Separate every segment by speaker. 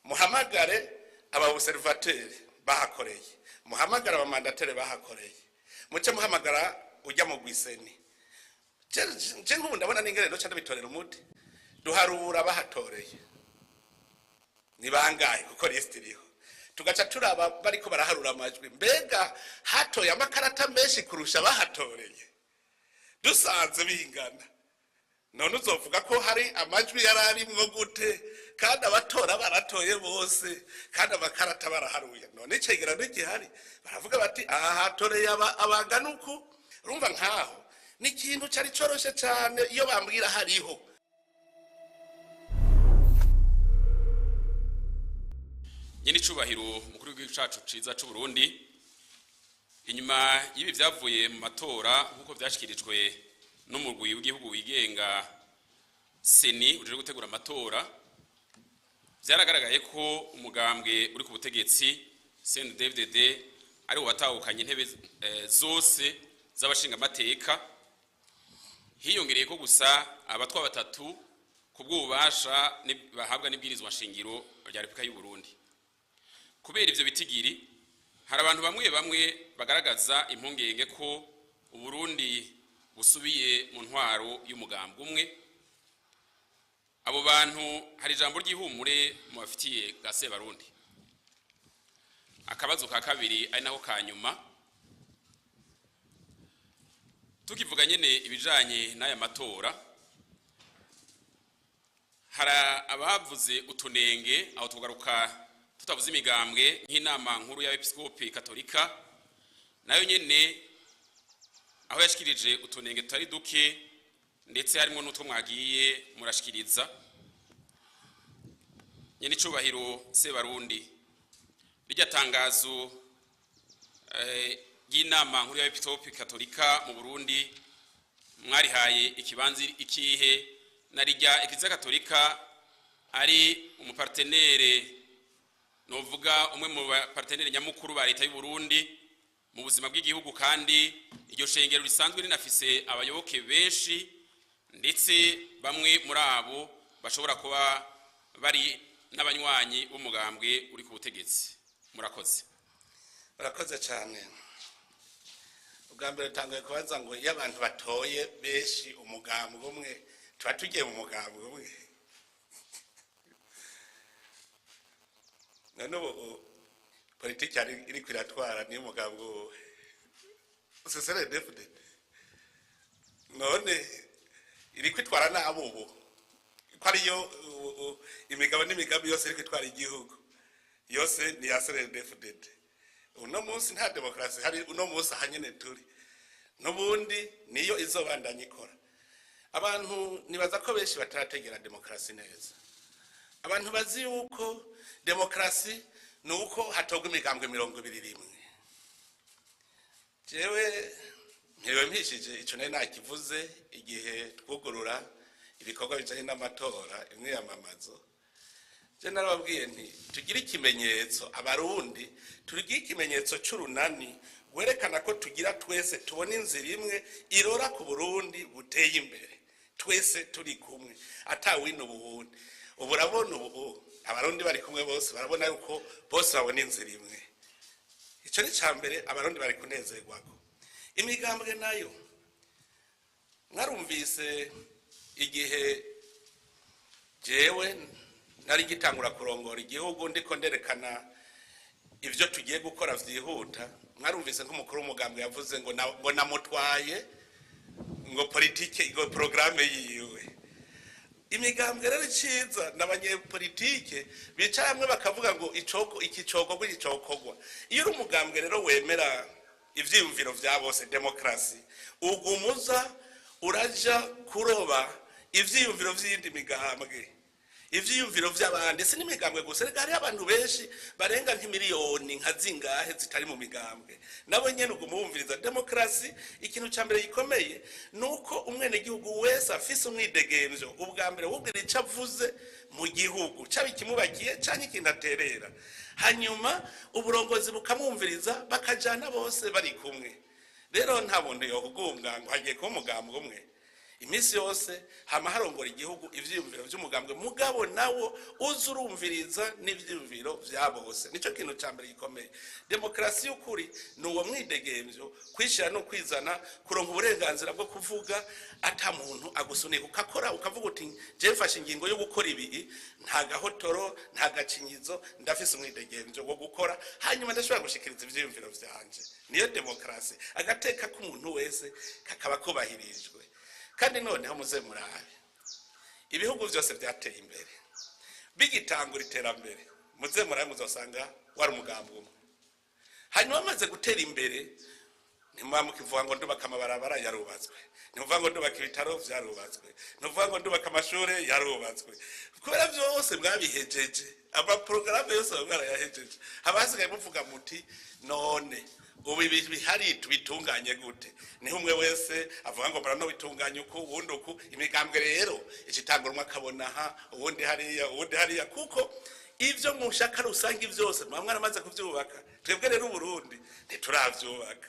Speaker 1: Muhamagare aba observateurs bahakoreye, muhamagare aba mandataires bahakoreye, muce muhamagara ujya mu gwi CENI. Je nk'ubu ndabona n'ingene noca ndabitorera umuti. Duharura bahatoreye ni bangahe, kuko lisiti iriho, tugaca turaba bariko baraharura amajwi, mbega hatoye amakarata menshi kurusha bahatoreye? Dusanze bingana, none uzovuga ko hari amajwi yari arimwo gute, kandi abatora baratoye bose, kandi amakarata baraharuye? None icegeranyo gihari, baravuga bati aha hatoreye abangana uku. Urumva nkaho ni ikintu cari coroshe cane iyo bambwira hariho.
Speaker 2: Nyene icubahiro mukuru w'igihugu cacu ciza c'u Burundi, inyuma y'ibi vyavuye mu matora nk'uko vyashikirijwe n'umurwi w'igihugu wigenga CENI ujejwe gutegura amatora, vyaragaragaye ko umugambwe uri ku butegetsi CNDD-FDD ari wo watahukanye intebe zose z'abashingamateka, hiyongereye ko gusa abatwa batatu ku bw'ububasha bahabwa n'ibwirizwa nshingiro rya Repubulika y'u Burundi. Kubera ivyo bitigiri, hari abantu bamwe bamwe bagaragaza impungenge ko Uburundi busubiye mu ntwaro y'umugambwe umwe. Abo bantu hari ijambo ry'ihumure mu bafitiye ga Sebarundi? Akabazo ka kabiri, ari nako ka nyuma, tukivuga nyene ibijanye n'aya matora, hari abavuze utunenge, aho tugaruka tutavuze imigambwe, nk'inama nkuru y'abepiskopi katolika, nayo nyene aho yashikirije utunenge tutari duke, ndetse harimo n'utwo mwagiye murashikiriza. Nyene icubahiro Sebarundi, rirya tangazo ry'inama nkuru y'abepiskopi katolika mu Burundi mwarihaye ikibanza ikihe, na rirya Ekleziya Katolika ari umu partenaire, novuga umwe mu ba partenaires nyamukuru ba leta y'u Burundi mu buzima bw'igihugu, kandi iryo shengero risanzwe rinafise abayoboke benshi, ndetse bamwe muri abo bashobora kuba bari n'abanywanyi b'umugambwe uri ku butegetsi? Murakoze.
Speaker 1: Urakoze cyane. Ubwa mbere utanguye kubaza ngo iyo abantu batoye benshi umugambwe umwe, tuba tugiye mu mugambwe umwe. None ubu politiki yari iriko iratwara niyo umugambwe uwuhe? CNDD-FDD. None iriko itwara nabi ubu, ko ariyo imigabo n'imigambi yose iriko itwara igihugu yose ni ya CNDD-FDD. Uno munsi nta demokarasi hari. Uno munsi aha nyene turi n'ubundi niyo izobandanya ikora. Abantu nibaza ko benshi batarategera demokarasi neza. Abantu bazi yuko demokarasi ni uko hatorwa imigambwe 21. Jewe mpiriwe mpishije, ico nari nakivuze igihe twugurura ibikorwa bijanye n'amatora, imyiyamamazo. Je narababwiye nti tugire ikimenyetso, Abarundi tugire ikimenyetso c'urunani rwerekana ko tugira twese tubona inzira imwe irora ku Burundi buteye imbere, twese turi kumwe, atawina ubuwundi. Ubu urabona, ubu Abarundi bari kumwe bose, barabona yuko bose babona inzira imwe. Ico ni ca mbere Abarundi bari kunezerwako. Imigambwe nayo, mwarumvise igihe jewe nari ngitangura kurongora igihugu, ndiko nderekana ivyo tugiye gukora vyihuta, mwarumvise nk'umukuru w'umugambwe yavuze ngo ngo namutwaye ngo politike, ngo programme yiwe. Imigambwe rero, iciza n'abanyepolitike bicara hamwe bakavuga ngo icoko iki cokorwa, iki cokorwa. Iyo uri umugambwe rero wemera ivyiyumviro vya bose, demokarasi, ugumuza uraja kuroba ivyiyumviro vy'iyindi migambwe, ivyiyumviro vy'abandi. Si n'imigambwe gusa reka, hariho abantu benshi barenga nk'imiliyoni nka zingahe zitari mu migambwe, nabo nyene uguma wumviriza. Demokarasi, ikintu ca mbere gikomeye ni uko umwenegihugu wese afise umwidegemvyo ubwa mbere wubwira ico avuze mu gihugu, caba ikimubakiye canke ikintu aterera, hanyuma uburongozi bukamwumviriza, bakajana bose bari kumwe. Rero nta muntu yokugunga ngo hagiye kuba umugambwe umwe. Iminsi yose hama harongora igihugu ivyiyumviro vy'umugambwe, mugabo nawo uza urumviriza n'ivyiyumviro vya bose. Nico kintu ca mbere gikomeye. Demokarasi y'ukuri ni uwo mwidegemvyo, kwishira no kwizana, kuronka uburenganzira bwo kuvuga ata muntu agusunika, ukakora ukavuga uti: "Je mfashe ingingo yo gukora ibi, nta gahotoro, nta gacinyizo, ndafise umwidegemvyo wo gukora, hanyuma ndashobora gushikiriza ivyiyumviro vyanje." Niyo demokarasi, agateka k'umuntu wese kakaba kubahirijwe. Kandi noneho muze murabe ibihugu byose byateye imbere, bigitangura iterambere, muze murabe, muzosanga wari umugambi umwe. Hanyuma bamaze gutera imbere, ntimuba mukivuga ngo ndubaka amabarabara, yarubatswe; ntimuvuga ngo ndubaka ibitaro, vyarubatswe; ntimuvuga ngo ndubaka amashure, yarubatswe. Kubera byose mwabihejeje, amaporogaramu yose baba mwarayahejeje, haba hasigaye muvuga muti: "None ubu ibi bihari tubitunganye gute?" Niho umwe wese avuga ngo murano bitunganye uku, uwundi uku. Imigambwe rero icitangura, umwe akabona aha, uwundi hariya, uwundi hariya, kuko ivyo mushaka rusange vyose muba mwaramaze kuvyubaka. Twebwe rero Uburundi ntituravyubaka.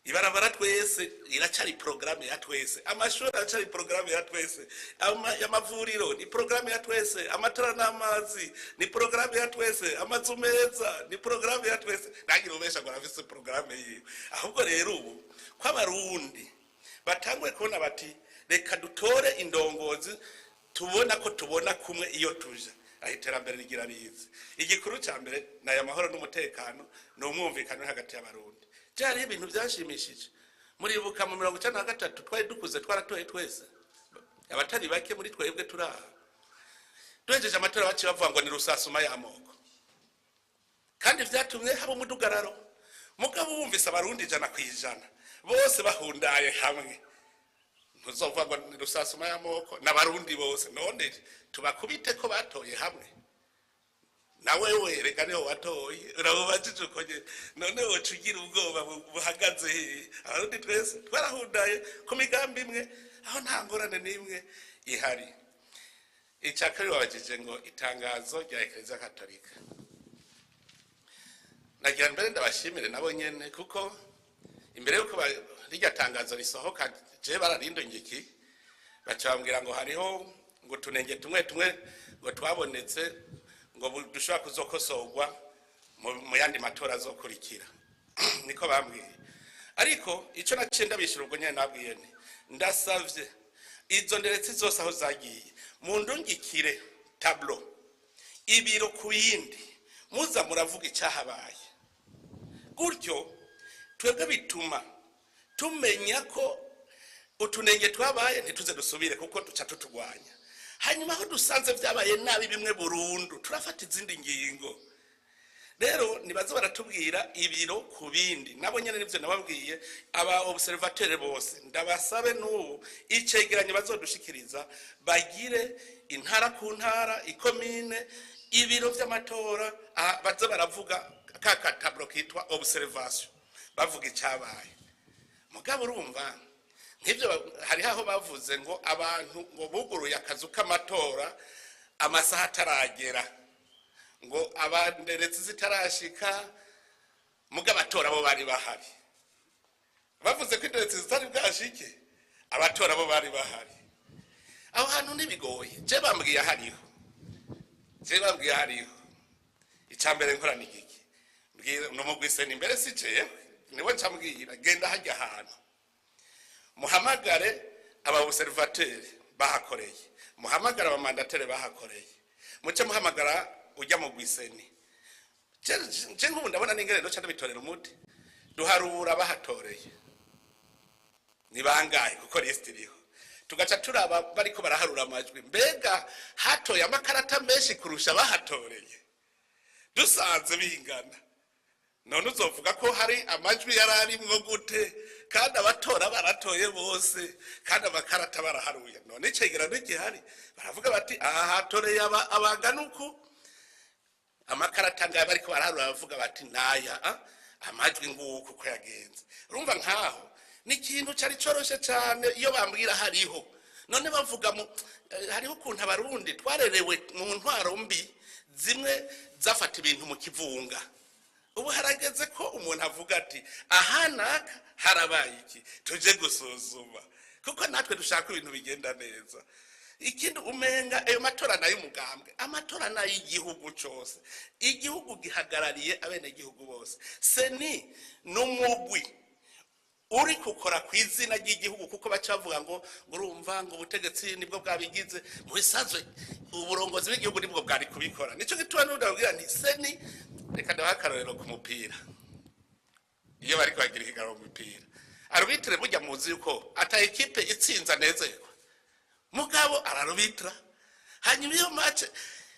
Speaker 1: Ibarabara twese iracari porogaramu ya twese, amashuri aracari porogaramu ya twese, amavuriro ni porogaramu ya twese, amatara n'amazi ni porogaramu ya twese, amazu meza ni porogaramu ya twese. Ntagire ubesha ngo arafise porogaramu yiwe. Ahubwo rero ubu ko Abarundi batanguye kubona bati: "Reka dutore indongozi tubona ko tubona kumwe iyo tuja aho iterambere rigira rize." Igikuru cya mbere ni aya mahoro n'umutekano, ni umwumvikano uri hagati y'Abarundi. Byariho ibintu byashimishije. Muribuka mu 93, twari dukuze, twaratoye twese, abatari bake muri twebwe turaha. Duhejeje amatora, baciye bavuga ngo ni rusasuma y'amoko, kandi vyatumye haba umudugararo. Mugabo wumvise Abarundi 100% bose bahundaye hamwe, ntuzovuga ngo ni rusasuma y'amoko, n'Abarundi bose. None tubakubite ko batoye hamwe? Nawe we reka niho watoye, urabubajije uko nyene, none woca ugira ubwoba buhagaze hehe? Abarundi twese twarahundaye ku migambi imwe, aho nta ngorane n'imwe ihari. Icya kabiri wabajije ngo itangazo rya Eklezia Katolika. Nagira mbere ndabashimire nabo nyene, kuko imbere yuko rirya tangazo risohoka, je bararindungiki, baca bambwira ngo hariho ngo utunenge tumwe tumwe ngo twabonetse, ngo dushobora kuzokosorwa mu yandi matora azokurikira. Niko bambwiye. Ariko ico naciye ndabishura ubwo nyene, nabwiye nti: "Ndasavye izo nderetse zose aho zagiye mundungikire tableau, ibiro ku yindi, muza muravuga icyahabaye." Gutyo twebwe bituma tumenya ko utunenge twabaye ntituze dusubire, kuko duca tutugwanya. Hanyuma aho dusanze byabaye nabi bimwe burundu, turafata izindi ngingo. Rero nibaze baratubwira ibiro ku bindi. Nabo nyene nivyo nababwiye, aba observateur bose ndabasabe n'ubu icegeranyo bazodushikiriza bagire intara ku ntara, ikomine, ibiro vy'amatora, aha baze baravuga ka ka tableau kitwa observation, bavuga icabaye. Mugabo urumva nk'ibyo hariho aho bavuze ngo abantu ngo buguruye akazu k'amatora amasaha ataragera, ngo abanderetse zitarashika, muga abatora bo bari bahari. Bavuze ko inderetse zitari bwashike, abatora bo bari bahari. Aho hantu ntibigoye, je bambwiye hariho, je bambwiye hariho. Icya mbere nkora ni igiki? Mbwira numugwiseni imbere, si jewe, niwe ncambwira: "Genda hajya ahantu, muhamagare aba observateur bahakoreye, muhamagare aba mandataires bahakoreye, muce muhamagara ujya mu gwiseni." Je nk'ubu ndabona n'ingene ndoca ndabitorera umuti. Duharura bahatoreye ni bangahe, kuko lisiti iriho. Tugaca turaba bariko baraharura amajwi, mbega hatoye amakarata menshi kurusha bahatoreye? Dusanze bingana, none uzovuga ko hari amajwi yari arimwo gute, kandi abatora baratoye bose, kandi amakarata baraharuye? None icegeranyo gihari, baravuga bati: "Aha hatoreye abangana uku, amakarata ngaya." Bariko baraharura, bavuga bati: "Naya amajwi nguku uko yagenze." Urumva nkaho ni ikintu cari coroshe cane iyo bambwira hariho. None bavuga mu hariho ukuntu Abarundi twarerewe mu ntwaro mbi zimwe zafata ibintu mu kivunga. Ubu harageze ko umuntu avuga ati: "Aha naka harabaye iki, tuje gusuzuma." Kuko Kuko natwe dushaka ibintu bigenda neza. Ikindi, umenga ayo matora nayo umugambwe, amatora nayo igihugu cose, igihugu gihagarariye abenegihugu bose. CENI n'umugwi uri gukora ku izina ry'igihugu, kuko baca bavuga ngo urumva ngo ubutegetsi nibwo bwabigize. Mu bisanzwe uburongozi bw'igihugu nibwo bwari kubikora. Nico gituma n'ubundi babwira nti CENI, reka ndabaha akarorero ku mupira. Iyo bariko bagira ihiganwa mu mupira, arbitre burya muzi yuko ata ekipe itsinze anezerwa, mugabo ararubitra. Hanyuma iyo match,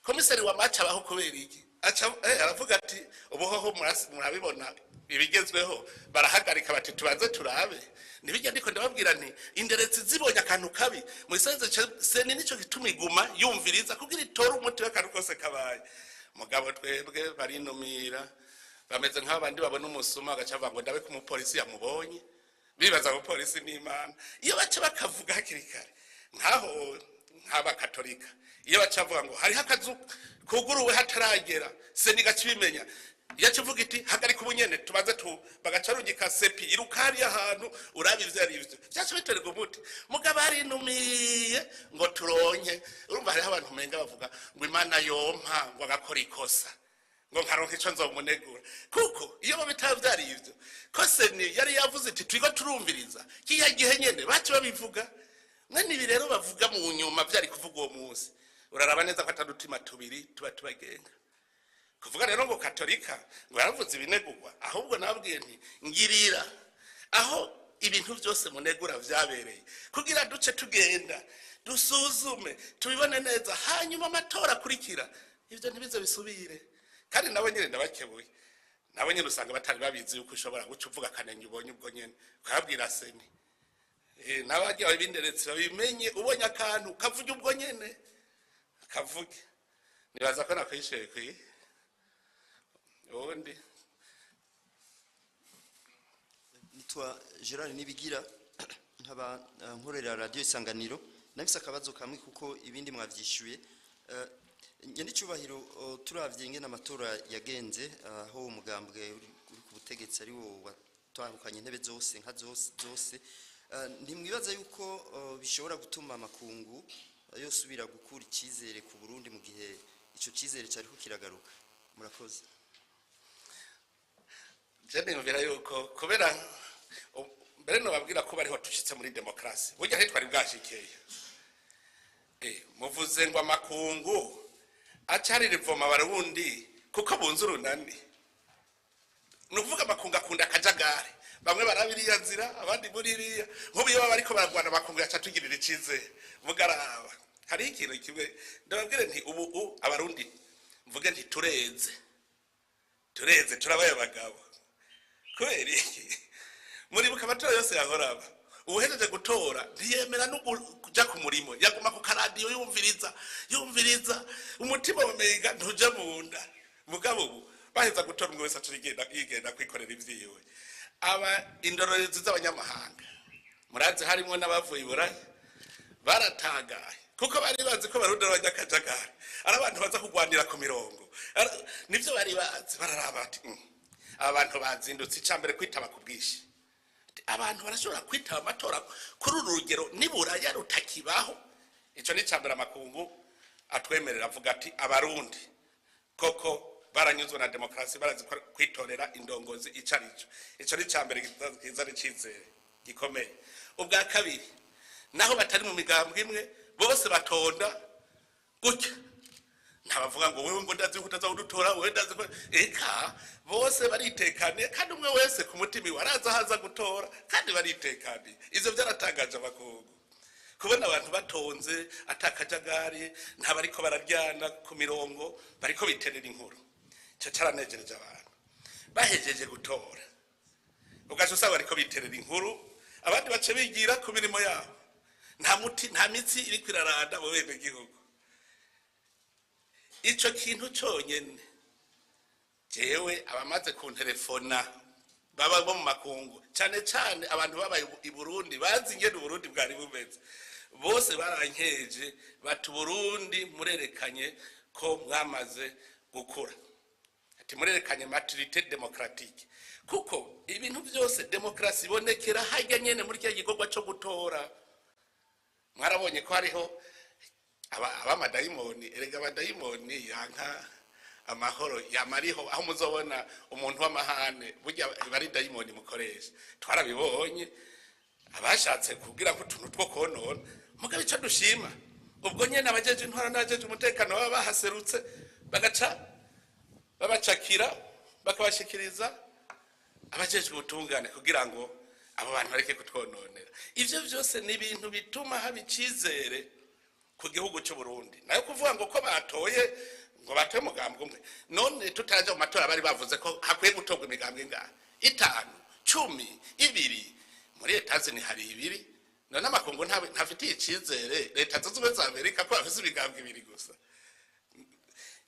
Speaker 1: komiseri wa match abaho kubera iki? Aca aravuga ati ubuhoho murabibona ibigezweho, barahagarika bati tubanze turabe. Nibijya ndiko ndababwira nti inderetsi zibonye akantu kabi mu isanze, CENI nico gituma iguma yumviriza kugira itore umuti w'akantu kose kabaye. Mugabo twebwe barinumira, bameze nk'abandi babona umusuma bagaca bavuga ngo ndabe ko umupolisi yamubonye, bibaza abapolisi n'Imana. Iyo baca bakavuga hakiri kare, nkaho nk'abakatolika, iyo baca bavuga ngo hariho akazu kuguruwe hataragera, CENI igaca ibimenya, iyo aca ivuga iti hagarika ubunyene tubanze tu, bagaca rungika CEPI iruka hariya ahantu urabe ivyo ari vyo, vyaca biterwa umuti. Mugabo arinumiye ngo turonke. Urumva hariho abantu umenga bavuga ngo Imana yompa ngo agakora ikosa ngo nkaronka ico nzomunegura, kuko iyo bo bitaba vyari ivyo ko CENI yari yavuze iti turiko turumviriza, kiya gihe nyene baca babivuga. Mwene ibi rero bavuga mu nyuma vyari kuvuga uwo munsi. Uraraba neza ko atadutima tubiri tuba tubagenga. Kuvuga rero ngo katolika ngo yaravuze ibinegurwa, ahubwo nababwiye nti ngirira aho ibintu byose munegura vyabereye, kugira duce tugenda dusuzume tubibone neza, hanyuma amatora akurikira ivyo ntibize bisubire. Kandi nabo nyene ndabakebuye, nabo nyene usanga batari babizi yuko ushobora guca uvuga akanenge ubonye ubwo nyene ukababwira CENI. N'abagiye babinderetse babimenye, ubonye akantu kavuge ubwo nyene kavuge. Nibaza ko nakwishuye kwi ubundi.
Speaker 3: Nitwa Gerard Nibigira, nkaba nkorera Radiyo Isanganiro. Nafise akabazo kamwe kuko ibindi mwavyishuye. Nyene icyubahiro, turavye ingene amatora yagenze, aho umugambwe uri ku butegetsi ari wo watahukanye intebe zose nka zose zose, ntimwibaza yuko bishobora gutuma amakungu yosubira gukura icyizere ku Burundi mu gihe ico cyizere cyariko kiragaruka? Murakoze.
Speaker 1: Je niyumvira yuko kubera mbere nobabwira ko bariho tushitse muri demokarasi, burya ntitwari bwashikeye. Muvuze ngo amakungu acarira ivoma abarundi kuko bunze urunani, ni ukuvuga amakungu akunda akajagari, bamwe baraba iriya nzira, abandi muri iriya. Nk'ubu iyo baba bariko baragwana, amakungu yaca atugirira icizere. Mugaraba hariho ikintu kimwe ndababwire nti ubu abarundi, mvuge nti tureze, tureze, turabaye abagabo. Kubera iki? Muribuka amatora yose yahoraba, uwuhejeje gutora ntiyemera no kuja ku murimo, yaguma ku karadiyo yumviriza yumviriza, umutima wamenga ntuja mu nda. Mugabo ubu baheza gutora, umwe wese aca yigenda kwikorera ivyiwe. Aba indorerezi z'abanyamahanga, murazi harimwo n'abavuye i Burayi, baratangaye kuko bari bazi ko barundi ari abanyakajagari, ari abantu baza kugwanira ku mirongo. Nivyo bari bazi. Bararaba bati "Aba bantu bazindutse." Icambere, kwitaba ku bwinshi. Abantu barashobora kwitaba amatora kuri uru rugero niburaya rutakibaho. Ico ni icambere amakungu atwemerera, avuga ati abarundi koko baranyuzwe na demokarasi, barazi kwitorera indongozi ico arico. Ico ni icambere kizana icizere gikomeye. Ubwa kabiri, naho batari mu migambwe imwe, bose batonda gutya, ntabavuga ngo wewe ngo ndazi ko utaza kudutora, wewe ndazi ko, eka bose baritekaniye, kandi umwe wese ku mutima iwe araza ahaza gutora, kandi baritekaniye. Ivyo byaratangaje abakungu kubona abantu batonze atakajagari, ntabariko bararyana ku mirongo, bariko biterera inkuru. Ico caranejereje abantu. Bahejeje gutora, ugaca usanga bariko biterera inkuru, abandi bace bigira ku mirimo yabo. Nta muti, nta mitsi iriko iraranda mu bene gihugu. Ico kintu conyene, jewe abamaze kunterefona baba bo mu makungu, cane cane abantu babaye i Burundi bazi ingene Uburundi bwari bumeze, bose barankeje bati Uburundi murerekanye ko mwamaze gukura, ati murerekanye maturité démocratique, kuko ibintu byose demokarasi ibonekera harya nyene muri kiriya gikorwa co gutora. Mwarabonye ko hariho abamadayimoni. Erega abadayimoni yanka amahoro yamariho. Aho muzobona umuntu w'amahane, burya iba ari dayimoni mukoresha. Twarabibonye abashatse kugira ko utuntu two konona. Mugabo ico dushima, ubwo nyene abajeje intwara n'abajeje umutekano baba bahaserutse, bagaca babacakira, bakabashikiriza abajejwe ubutungane kugira ngo abo bantu bareke kutwononera. Ivyo vyose ni ibintu bituma haba icizere ku gihugu cy'u Burundi. Nayo kuvuga ngo ko batoye, ngo batoye umugambwe umwe, none tutaraja mu matora bari bavuze ko hakwiye gutorwa imigambwe ingahe? Itanu, 10, 2? Muri Etazini hari ibiri. None amakungu ntafitiye icizere Leta Zunze Ubumwe za Amerika ko bafise imigambwe ibiri gusa?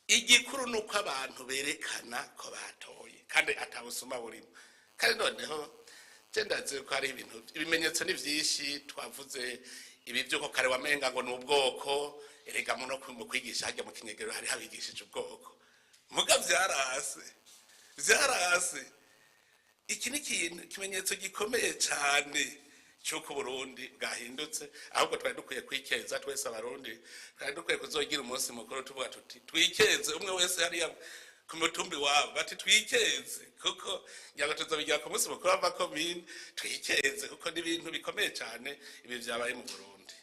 Speaker 1: Igikuru ni uko abantu berekana ko batoye kandi atabusuma burimo. Kandi noneho je ndazi ko hari ibintu, ibimenyetso ni vyinshi. Twavuze ibi vy'uko kare wamenga ngo ni ubwoko. Erega muno mu kwigisha hajya mu kinyegero hari habigishije ubwoko, muga vyarase, vyarase. Iki ni ikintu, ikimenyetso gikomeye cyane cy'uko Burundi bwahindutse. Ahubwo twari dukwiye kwikeza twese Abarundi, twari dukwiye kuzogira umunsi mukuru tuvuga tuti twikeze, umwe wese hariya ku mutumbi wabo bati twikeze, kuko ngira ngo tuzobigira ku munsi mukuru w'amakomine. Twikeze kuko ni ibintu bikomeye cyane ibi vyabaye mu Burundi.